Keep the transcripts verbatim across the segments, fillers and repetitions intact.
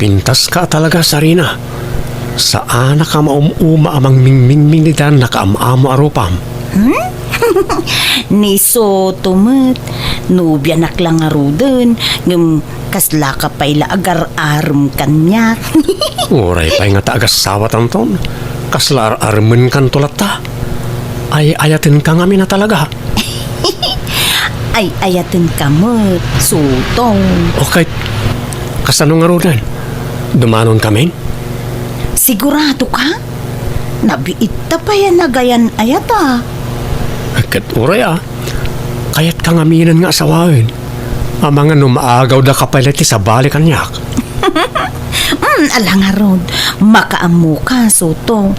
Nagpintaska talaga, Sarina. Saanaka maum-uma a mangmingmingming ita nakaam-amo a rupam. Hmm? Ni Soto met, nobianak la ngaruden, ngem kaslaka pay la agar-arem kaniak. Uray pay nga ta agasawatanton, kasla ar-aremenkanto latta. Ay-ayatenka ngamin a talaga. Ay-ayatenka met, Soto. Okay, kasano ngaruden? Dumanonkamin? Sigurado ka? Nabiitta pay a nagayan-ayat a. Ket uray a, kayatka ngaminen nga asawaen. Amangan no maagawdaka pay la iti sabali kaniak. Mm, ala ngarud, makaammoka, Soto.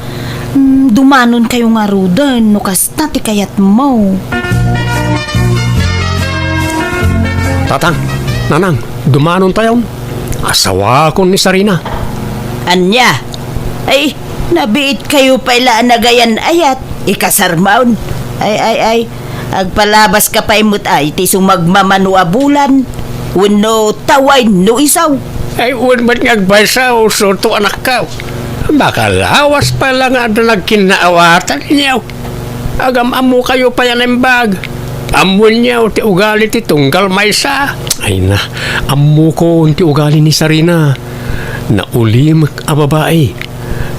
Mm, dumanonkayo ngaruden no kasta ti kayatmo. Tatang, Nanang, dumanontayon. Asawakon ni Sarina. Ania? Ay, nabiitkayo pay la a nagayan-ayat. Ikasarmon. Ay, ay, ay. Agpalabaska pay met ay ti sumagmamano a bulan wenno tawaen no isu. Ay, wen met nga agpayso, Soto anakko. Makalawas pay la nga adda nagkinnaawatan, nyaw. Agam-ammokayo pay a naimbag. Ammoenyo ti ugali ti tunggal maysa. Ay na, ammokon ti ugali ni Sarina. Naulimek a babai.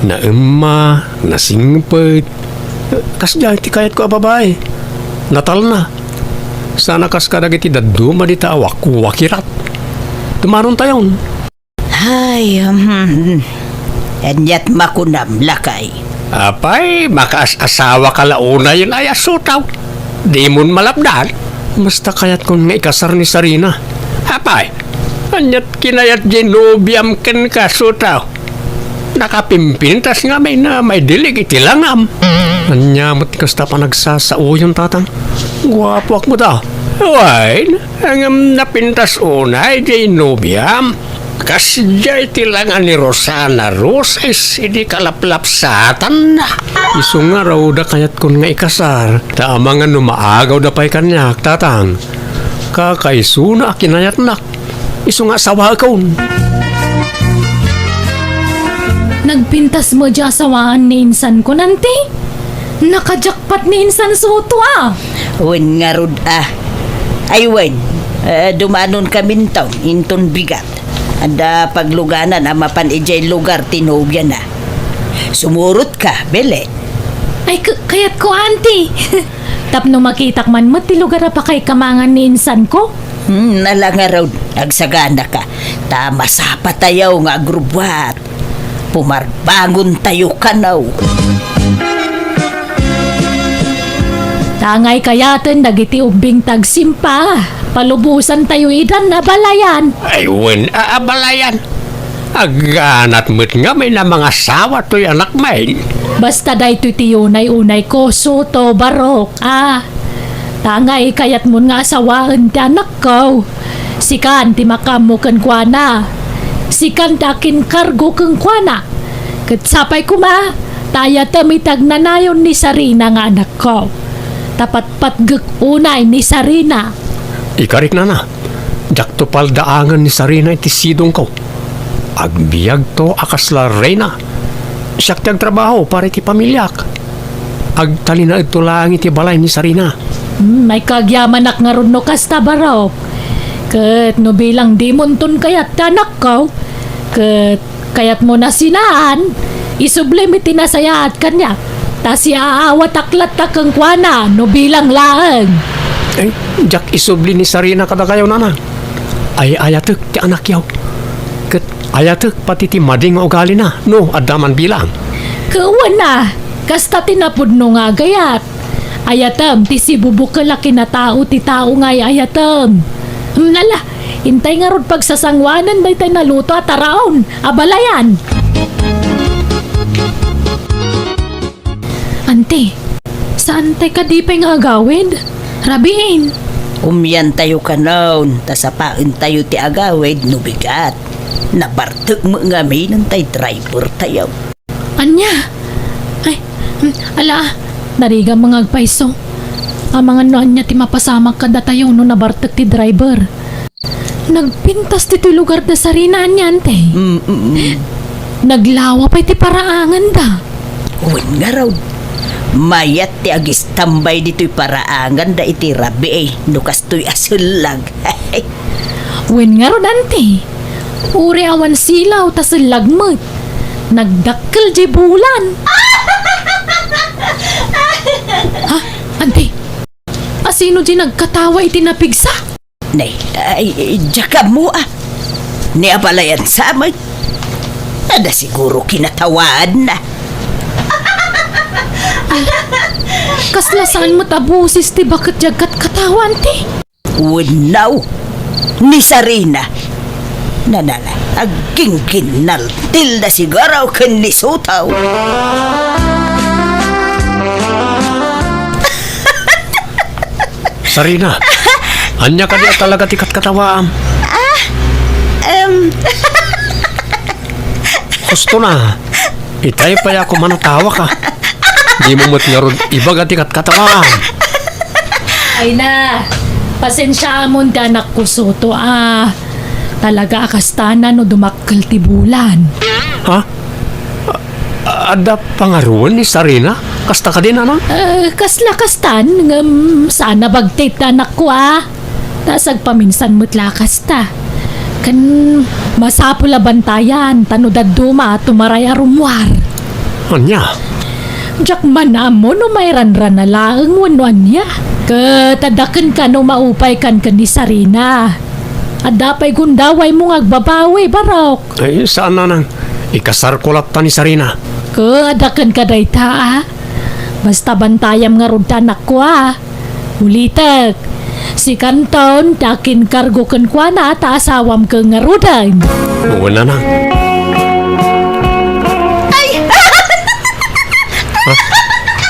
Naemma, nasingpet. Kasdiay ti kayatko a babai. Natalna. Sana kas kadagiti dadduma dita a wakirat. Dumanontayon. Ay, hmm. Aniat makunam, lakay? Apay, makaas-asawaka la unayen ay a Soto. Dimon malapdan. Basta kayatkon nga ikasar ni Sarina. Apay, aniat kinayat diay nobiam kenka, Soto? Nakapimpintas ngamin a maidilig iti langam. Ania met kasta panagsasaoyon, Tatang? Guapoak met a. Wen, ngem napintas unay diay nobiam. Kasdiay ti langa ni Rosana Roses idi kalaplapsatanna. Isu ngarud a kayatkon nga ikasar, ta amangan no maagawda pay kaniak, Tatang. Kakaisuna a kinayatnak. Isu nga asawaekon. Nagpintas met diay asawaan ni insanko, Auntie. Naka-jackpot ni insan Soto a. Wen ngarud a. Ay wen, eh, dumanonkaminton inton bigat. Adda pagluganan a mapan idiay lugar ti nobiana. Sumurotka, Belen. Ay, k-, kayatko, Auntie. Tapno makitak man met ti lugar a pakaikamangan ni insanko. Hmm, ala ngarud, agsaganaka. Ta masapatayo nga agrubbuat. Pumarbangontayo kano. Tangay kayaten dagiti ubbing ti agsimpa, palubosantayo idan a balayan. Ay, wen a, a balayan. Agganat met ngamin a mangasawa toy anakmin. Basta daytoy ti unay-unayko, Soto, barok, a. Tangay kayatmon nga asawaen ti anakko. Sikan ti makaammo kenkuana. Sikan ti akinkargo kenkuana. Ket sapay koma, ta ayatem iti agnanayon ni Sarina nga anakko. Ta patpatgek unay ni Sarina. Ikarik, nana, diakto paldaangen ni Sarina iti sidongko. Agbiagto a kasla reyna. Siak ti agtrabaho para iti pamiliak. Agtalinaedto laeng iti balay ni Sarina. Hmm, ay kagyamanak ngarud no kasta, barok. Ket no bilang dimonton kayat ti anakko, ket kayatmo a sinaan, isublim iti nasayaat kaniak. Ta siaawatak latta kenkuana no bilang laeng. Ay, diak isubli ni Sarina kadakayo, nana. Ay-ayatek ti anakyo. Ket ayatek pati ti madi nga ugalina no adda man bilang. Ket wen a, kasta ti napudno nga agayat. Ayatem ti sibubukel a kinatao ti tao nga ay-ayatem. Hmm, ala, intay ngarud pagsasangoanen daytay naluto a taraon a balayan. Ante, saantay kadi pay nga agawid? Rabiin. Umiantayo kanon, ta sapaentayo ti agawid no bigat. Nabartek met ngamin tay drivertayo. Ania? Ay, hmm, ala, narigat nga agpayso. Amangan no ania ti mapasamak kadatayo no nabartek ti driver. Nagpintas ditoy lugar da Sarina ania, Ante? Mm, mm, mm. Naglawa pay ti paraanganda. Wen ngarud, mayat ti agistambay ditoy paraanganda iti rabii no kastoy a sellag. Wen ngarud, Ante, uray awan silaw ta sellag met. Nagdakkel diay bulan. Ha? Ante, asino diay nagkatawa iti napigsa? Nay, ay, diak ammo, a. Ni abalayan sa met. Adda siguro kinatawaanna. Kasla saan met a boses ti baket diay agkatkatawa, Ante? Wenno, ni Sarina. Nanala, aggingginnaltilda siguro ken ni Sotaw. Sarina, ania kadi a talaga ti katkatawaam? Ah, em. Husto na. Itay pay a kuman a tawak, a. Dimo met ngarud ibaga ti katkatawaam. Ay na, pasensiaamon ti anakko, Soto, a. Talaga a kasta na no dumakkel ti bulan. Ha? A-, adda pangaruan ni Sarina? Kasta kadi, nanang? Eh, kasla kastan, ngem saan a bagtit ti anakko, a. Ta sagpaminsan met la kasta. Ken masapul a bantayan, ta no dadduma, tumaray a rummuar. Ania? Diak man ammo no mairanrana laeng wenno ania. Ket adda kenka no maupaykan ken ni Sarina. Adda pay gundawaymo nga agbabawi, Barok. Ay, saan, nanang. Ikasarko latta ni Sarina. Ket adda kenka dayta, a. Basta bantayam ngarud ti anakko, a. Ulitek, si Kanton ti akinkargo kenkuana ta asawam ken ngaruden. Wen, nanang. Ay!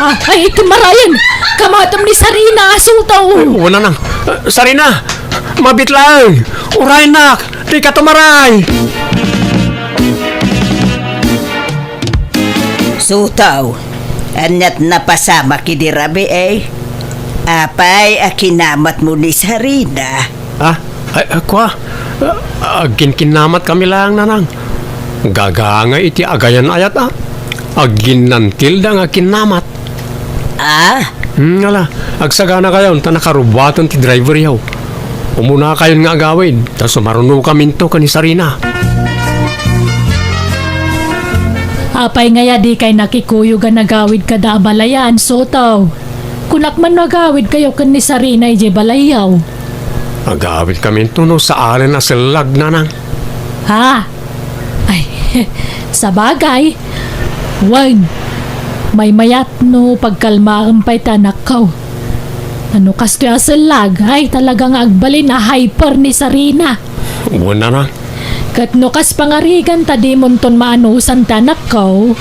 Ah, ay, iti marayen! Kamatem ni Sarina, Sotaw! Ay, wen, nanang. Ah, Sarina! Mabit laeng! Uraynak! Dika tumaray! Sotaw, aniat napasamak idi rabii? Apay a kinamatmo ni Sarina? Ah, ay, ah, kua? Ah, agkinkinnamat kami laeng, nanang. Gagangay iti agayan-ayat, a. Agginnantilda nga kinnamat. Ah? Hmm, ala, agsaganakayon ta nakarubuaten ti driveryo. Umunakayon nga agawid, ta sumarunokaminto ken ni Sarina. Apay ngay a dikay nakikuyog a nagawid kada abalayan, Soto? Kunak man no agawidkayo ken ni Sarina idiay balayyo. Agawidkaminto no saan a sellag, nanang. Ha? Ay, sabagay. Wen, maymayat no pagkalmaem pay ti anakko. No kastoy a sellag, ay, talaga nga agbalin a hyper ni Sarina. Wen, nanang. Ket no kas pangarigan ta dimonton maanusan ti anakko,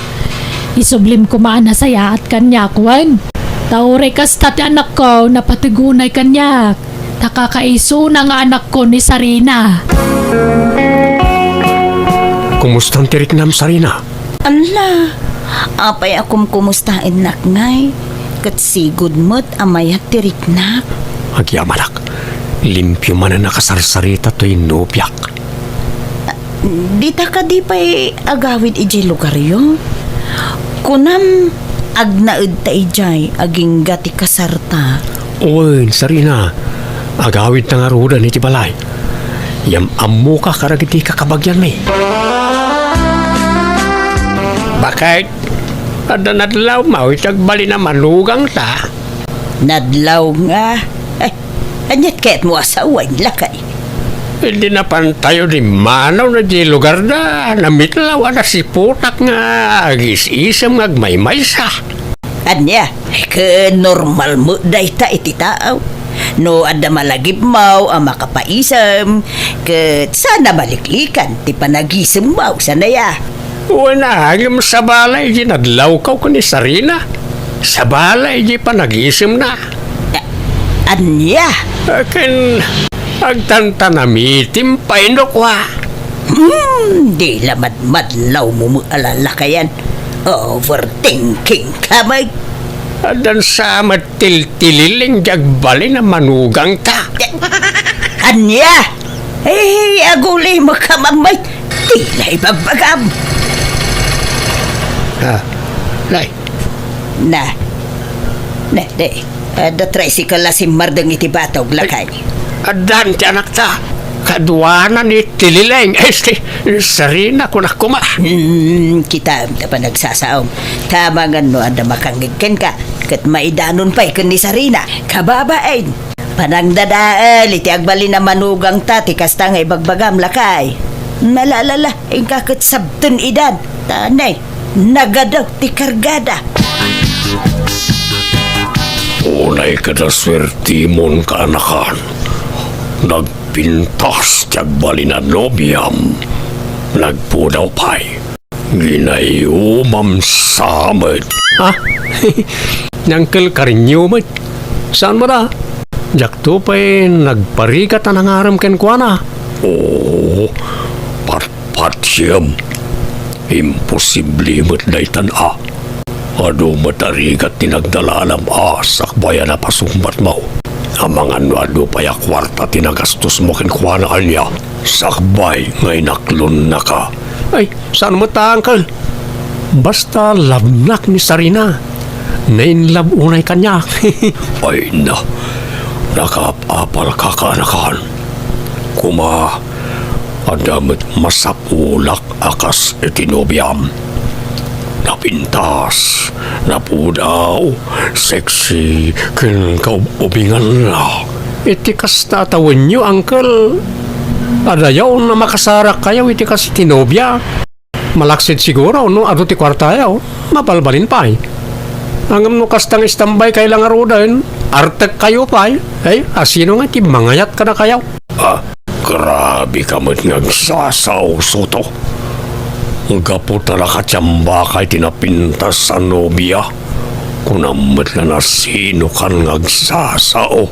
isublim koma a nasayaat kaniak, wen. Ta uray kasta ti anakko, napategonay kaniak. Ta kakaisuna nga anakko ni Sarina. Kumustan ti riknam, Sarina? Ala, apay a kumkumustaennak ngay? Ket sigud met a mayat ti riknak. Agyamanak, limpio manen a kasarsarita toy nobiak. Dita kadi pay agawid idiay lugaryo? Kunam, agnaedta idiay agingga ti kasarta. Wen, Sarina, agawidta ngaruden iti balay. Ngem ammoka kadagiti kakabagianmi. Baket, adda nadlawmo iti agbalin a manugangta? Nadlaw nga, eh, Aniat kayatmo a sawen, lakay? Idi napantayo dimmanaw na di lugarda, namitlaw a nasiputak nga agis-isem nga agmaymaysa. Ania, ket normal met dayta iti tao. No adda malagipmaw a makapaisem, ket saan a maliklikan ti panagisemmaw, saan aya? Wen, ngem sabali idi nadlawkaw ken ni Sarina. Sabali idi panagisemna. A-, ania? Ken agtantanamitim pay no kua. Hmm, di la madmadlawmo met a lalakayan. Overthinking ka met. Addan sa met tiltililing di agbalin a manugangta. Ania? Ay, aguli mo ka, Mamay. Ti la ibagbagam. Ah, Nay. Na. Na, di. Adda tricycle la simmardeng iti batog, lakay. Addan ti anakta. Kaduana ni Tilileng. Este, Sarina, kunak koma. Hmm, kita, ta panagsasaom. Tama nga no, adda makangngeg kenka. Ket maidanon pay ken ni Sarina. Kababain. Panangdadael iti agbalin a manugangta ti kasta nga ibagbagam, lakay. Nalalala, inka ket sabten idan. Tanay, nagadaw ti kargada. Unay kada suertimon, kaanakan. Nagpintas ti agbalin a nobiam. Nagpudaw pay. Ginayumam sa met. Ah, ni Uncle Karinyo met. Saan mo da? Diakto pay nagparigat a nangarem kenkuana. Oo, patpatiem. Imposible met daytan a. Adu met a rigat ti nagdalalam a sakbay a napasukmatmo. Amangan no adu pay a kuarta ti nagastos mo kenkuana ania, sakbay nga inaklonnaka. Ay, saan met ta, Uncle? Basta labnak ni Sarina. Nainlab unay kaniak. Ay na, nakaap-apalka, kaanakan. Kuma, adda met masapulak a kas iti nobiam. Napintas, napudaw, sexy, ken kaub-ubinganna. Iti kasta a tawenyo, Uncle, adayaw a makasarakkayo iti kas iti nobia. Malaksid siguro no adu ti kuartayo, mabalbalin pay. Ngem no kasta nga istambaykay la ngaruden, artekkayo pay. Ay, asino nga ti mangayat kadakayo? Ah, grabe ka met nga agsasao, Soto. Gapu ta nakatiambakay ti napintas a nobia, kunam met la no asinokan nga agsasao.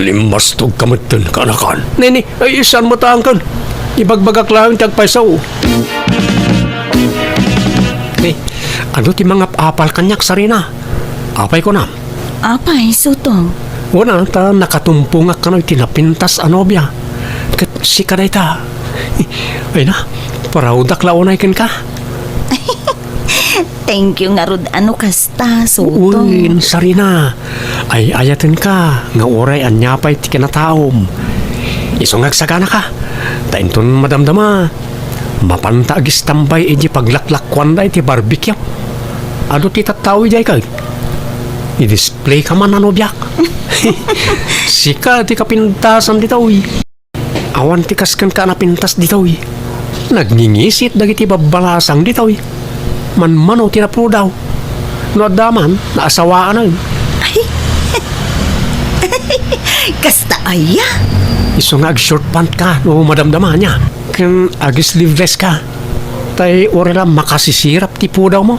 Limmastog ka metten, kaanakan. Nini, ay, saan met ta, Uncle? Ibagbagak laeng ti agpayso. Ni, adu ti mangap-apal kaniak, Sarina. Apay kunam? Apay, Soto? Wen a, ta nakatumpongak kano iti napintas a nobia. Ket sika dayta. Ay na, proud-ak la unay kenka. Thank you ngarud a no kasta, Soto. Uy, Sarina. Ay-ayatenka nga uray ania pay ti kinataom. Isu nga agsaganaka. Ta inton madamdama, mapanta agistambay idiay paglaklakuanda iti barbecue. Adu ti tattao idiay ket i-display ka man a nobiak. Sika ti kapintasan ditoy. Awan ti kas kenka a napintas ditoy. Nagngingisit dagiti babbalasang ditoy. Manmano ti napudaw. No adda man, naasawaanen. Ay. Kasta aya? Isu nga ag-short pant ka no madamdama ania. Ken ag-sleeveless ka. Tay uray la makasisirap ti pudawmo.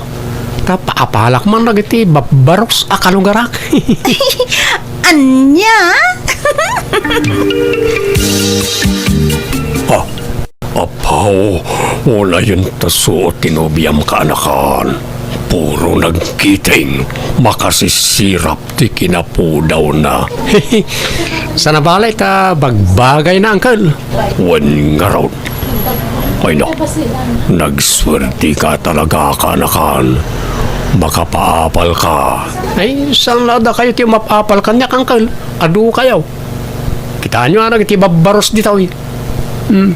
Ta paapalak man dagiti babbaros a kalugarak. Ania? Ah, apaw, unayen ta suot ti nobiam, kaanakan. Puro nagkiting, makasisirap ti kinapudawna. Sana balay ta bagbagayna, Uncle. Wen ngarud. Ay na, nagsuerteka talaga, kaanakan. Makapaapalka. Ay, saan la dakayo ti umap-apal kaniak, Uncle? Adukayo. Kitaenyo a dagiti babbaros ditoy. Hmm.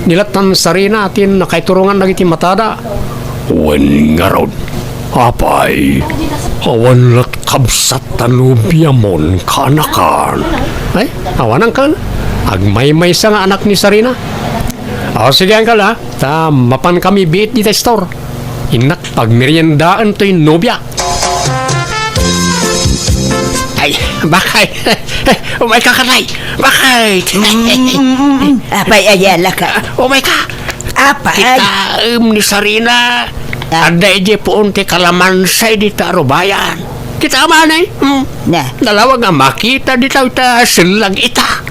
Ni lattan Sarina ti nakaiturongan dagiti matada. Wen ngarud. Apay, awan lat kabsat ta nobiamon, kaanakan. Ay, awan, Uncle. Agmaymaysa nga anak ni Sarina. O, sige, Uncle, ha? Ta mapankami biit dita store. Innak pagmeriendaen toy nobia. Ay, bakay. Umayka, katay. Bakay. Apay, ayala ka. Umayka. Apay. Kitaem ni Sarina. Ah. Adda idiay puon ti kalamansa dita rubayan. Kita man, eh. Hmm. Na. Nalawag nga makita dita ita sellag ita.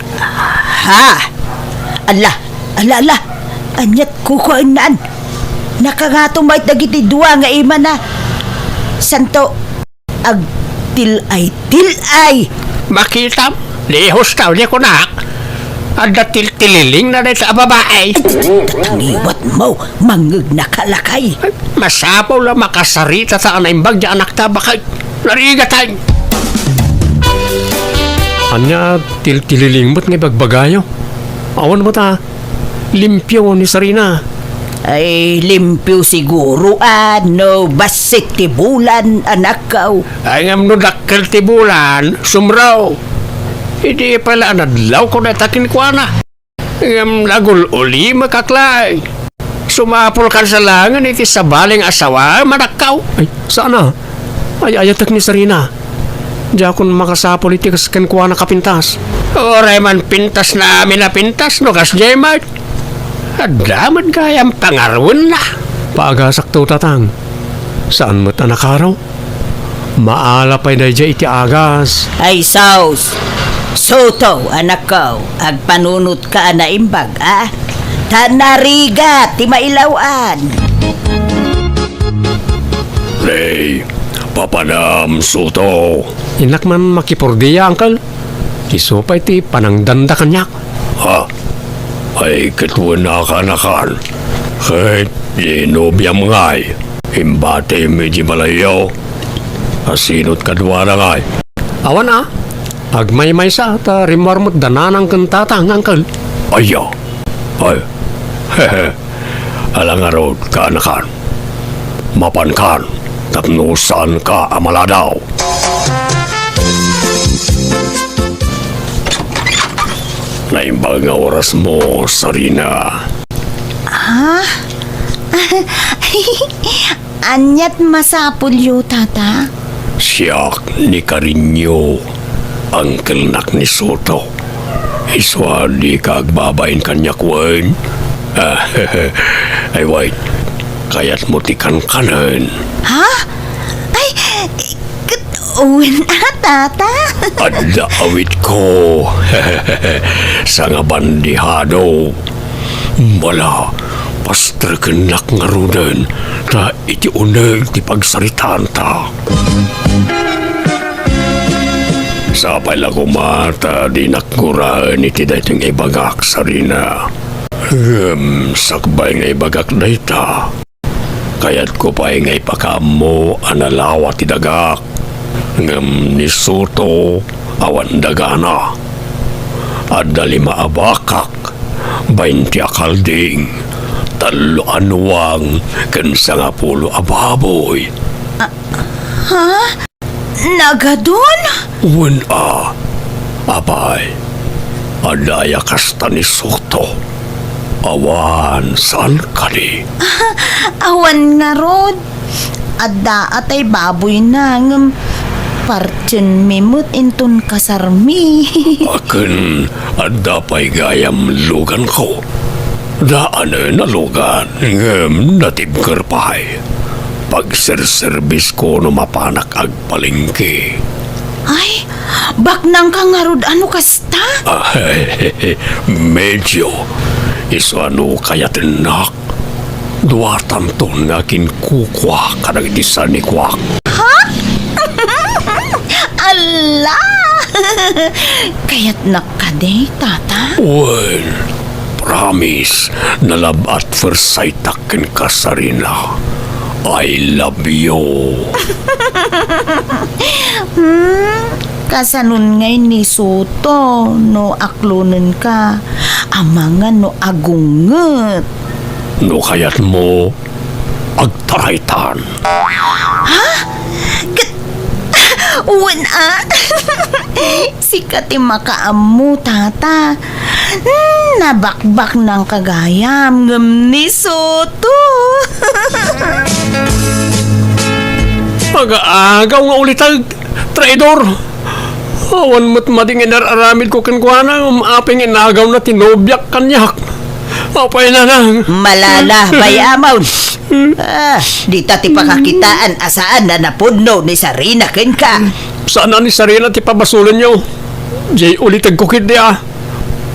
Ha? Ala, ala, ala. Aniat kukuennan. Nakangato met dagiti dua nga imana. Santo, agtil-ay-til-ay. Makitam, lihos ta, uli kunak. Adda tiltililingna dayta a babae. Ay, taniwat mo, mangngegna ka lakay. Masapul a makasarita ta a naimbag ti anakta baket. Narigatan. Ania, tiltililing met nga ibagbagayo? Awan met a limpio ni Sarina. Ay, limpio siguro, a, no bassit ti bulan, anakko. Ay, ngem no dakkel ti bulan, sumro. Idi pay la a nadlawko dayta kenkuana. Ngem nagul-ulimek a klay. Sumapulkan sa laengen iti sabali nga asawaem, anakko. Ay, saan a? Ay-ayatek ni Sarina. Diakon makasapul iti kas kenkuana a pintas. Uray man pintasna amin a pintas no kasdiay met. Adda met gayam pangaruenna. Paagasakto, tatang. Saan met a nakaro? Maala pay daydiay iti agas. Ay sus! Soto, anakko, agpanunotka a naimbag, a? Ta narigat ti mailaw-an. Nay, papanam, Soto. Innak man makipurdia, uncle. Isu pay ti panangdanda kaniak. Ha? Ay, ket wen a kaanakan. Ket di nobiam ngay. Imbatim iti balayyo. Asinot kaduana ngay? Awan a. Agmaymaysa ta rimmuar met da nanang ken tatang, uncle. Aya. Ay. Ala ngarud, kaanakan. Mapankan tapno saanka a maladaw. Naimbag nga orasmo, Sarina. Ha? Aniat masapulyo, tata? Siak ni Karinyo, angkelnak ni Soto. Isu a dika agbabain kaniak wen? Ay, wait. Kayatmo ti kankanen? Ha? Ay, ket wen a, tata. Adda awitko. Sangabandihado. Mala, pastrekennak ngaruden, ta iti uneg ti pagsaritanta. Sapay la koma ta dinak guraen iti daytoy nga ibagak, Sarina. Ngem sakbay nga ibagak dayta, kayatko pay nga ipakaammo a nalawa ti dagak. Ngem ni Soto, awan dagana. Adda lima a bakak, baynte a kalding, tallo a nuang, ken sangapulo a baboy. Ah, ha? Nagadun? Wen a. Apay, adda aya kasta ni Soto? Awan, saan kadi? Awan ngarud. Adda a tay baboyna, ngem partienmi met inton kasarmi. Ken adda pay gayam luganko. Daanen a lugan, ngem natibker pay. Pagserserbisko no mapanak agpalengke. Ay, baknangka ngarud a no kasta? Ah, medyo. Isu a no kayatennak, duatanton nga kinkukua kadagiti sanikuak. Ha? Ala! Kayatnak kadi, tata? Wen, promise, na love at first sight-ak kenka, Sarina. I love you. Hmm, kasanon ngay ni Soto no aklonenka? Amangan no agunget. No kayatmo, agtaraytan. Ha? Ket, wen a? Sika ti makaammo, tata. Hmm, nabakbaknangka gayam, ngem ni Soto. Aga-agaw nga uliteg, traidor! Awan met madi nga inar-aramidko kenkuana, ngem apay nga inagawna ti nobiak kaniak? Apay, nanang? Malala, bay-amon. Ah, dita ti pakakitaan a saan a napudno ni Sarina kenka. Saan a ni Sarina ti pabasolenyo. Jay ulitegko ketdi a.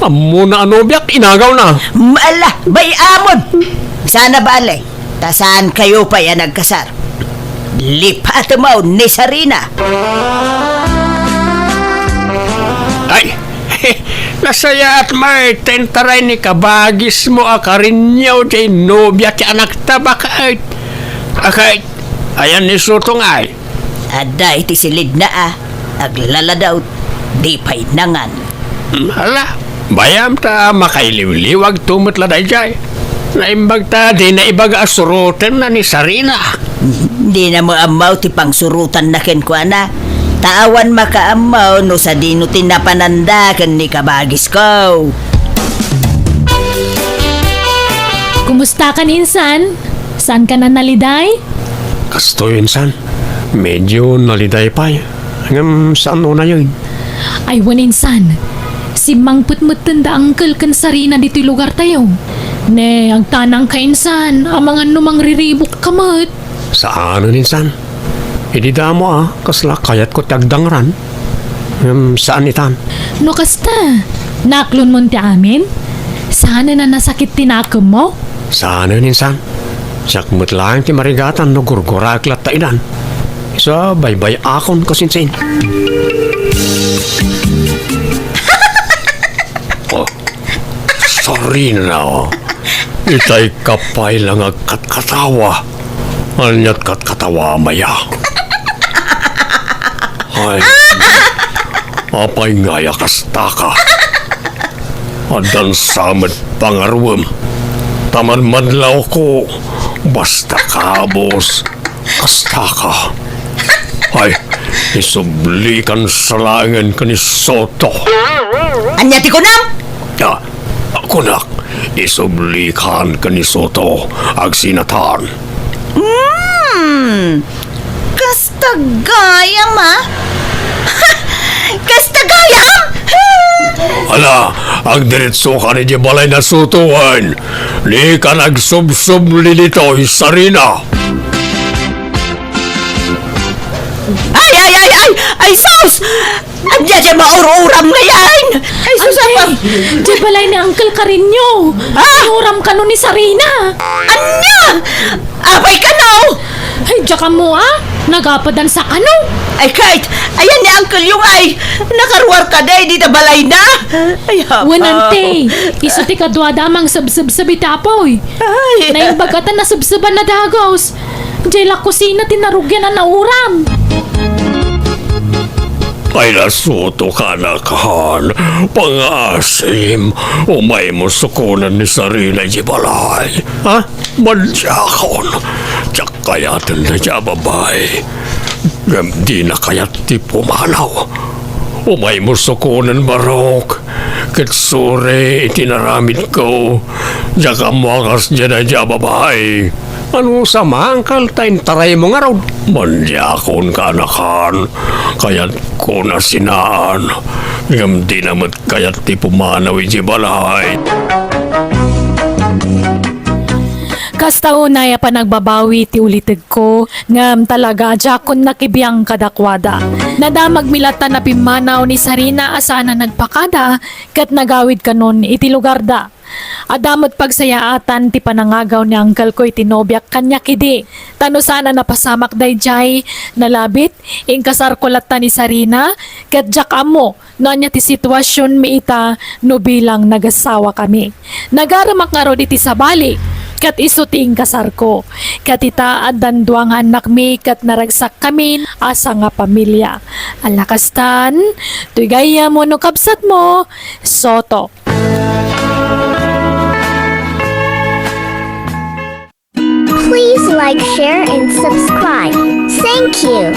Ammona a nobiak, inagawna. Ala, bay-amon. Saan a bale. Ta saankayo pay a nagkasar. Lipatemon ni Sarina. Ay, Nasayaat met ta intaray ni kabagismo a Karinyo ti nobia ti anakta, baket. Aket, ayan ni Soto ngay? Adda iti silidna a, aglaladaw, di pay nangan. Hmm, ala, bayam ta makailiwliwagto met la daydiay. Naimbag ta dina ibaga a surotenna ni Sarina. Dina met ammo ti pangsurotanna kenkuana. Ta awan makaammo no sadino ti napananda ken ni kabagisko. Kumusta kan, insan? Saan ka na naliday? Kastoy, insan. Medyo naliday pay. Ngem saan unayen? Ay, wen, insan. Simmangpet metten da Uncle ken Sarina ditoy lugartayo. Ne, agtanangka, insan. Amangan no mangriribukka met. Saanen, insan. Idi damo a, kasla kayatko ti agdangran. Ngem saan itan. No kasta, naaklonmon ti amin? Saanen a nasakit ti nakemmo? Saanen, insan. Siak met laeng ti marigatan no gurguraek latta idan. Isu a baybay-akon kasinsin. Oh, Sarina, itay ka pay la nga agkatkatawa. Ania't katkatawa, maya? Ay, apay ngay a kastaka? Addan sa met pangaruem. Ta madmadlawko, basta kabus, kastaka. Ay, isublikan sa laengen ken ni Soto. Ania ti kunam? Ah, kunak, isublikan ken ni Soto, agsinatan. Hmm, kasta gayam, a? Kasta gayam? Ala, agdiretsokan idiay balay na Soto wen. Dikan agsubsubli ditoy, Sarina. Ay, ay, ay, ay! Ay, sus! Ania diay maur-uram ngay? Ay, sus, Ante, apa? Diay balay ni Uncle Karinyo. Ah! Inuram kano ni Sarina. Ania? Apay kano? Ay, diak ammo, a? Nagapadan sa kano? Ay, Kate, ayan ni Uncle yung ay. Nakaruar ka na, di ta balay na. Ay, apa? Wen, ante, isu ti kaduada a mangsubsubsub iti apoy. Ay. Naimbag a ta nasubsuban a dagus. Diay la kusina ti narugian a nauram. Ay, nasuto ka, anakan. Pangaasim, umaymo sukonen ni Sarina idiay balay. Ha? Madiakon. Diak kayaten daydiay a babai. Ngem dina kayat ti pumanaw. Umaymo sukonen, Barok. Ket suri iti naramidko. Diak ammo a kasdiay daydiay a babai. Ano sa mangkal ta intaraymo ngarud? Mandiakon, kaanakan. Kayatko na sinaan. Ngem dina met kayat ti pumanaw idiay balay. Kasta unay a panagbabawi ti ulitedko, ngem talaga a diakon nakibiang kadakuada. Nadamagmi latta a pimmanaw ni Sarina a saan a nagpakada, ket nagawid kanon iti lugarda. Adda met pagsayaatan ti panangagaw ni angkelko iti nobiak kaniak idi. Ta no saan a napasamak daydiay, nalabit, inkasarko latta ni Sarina, ket diak ammo no ania ti situasionmi ita no bilang nagasawakami. Nagaremak ngarud iti sabali, ket isu ti inkasarko. Ket ita, addan dua nga annakmi, ket naragsakkami a sangapamilia. Ala kastan, toy gayyem wenno kabsatmo, Soto. Please like, share, and subscribe. Thank you.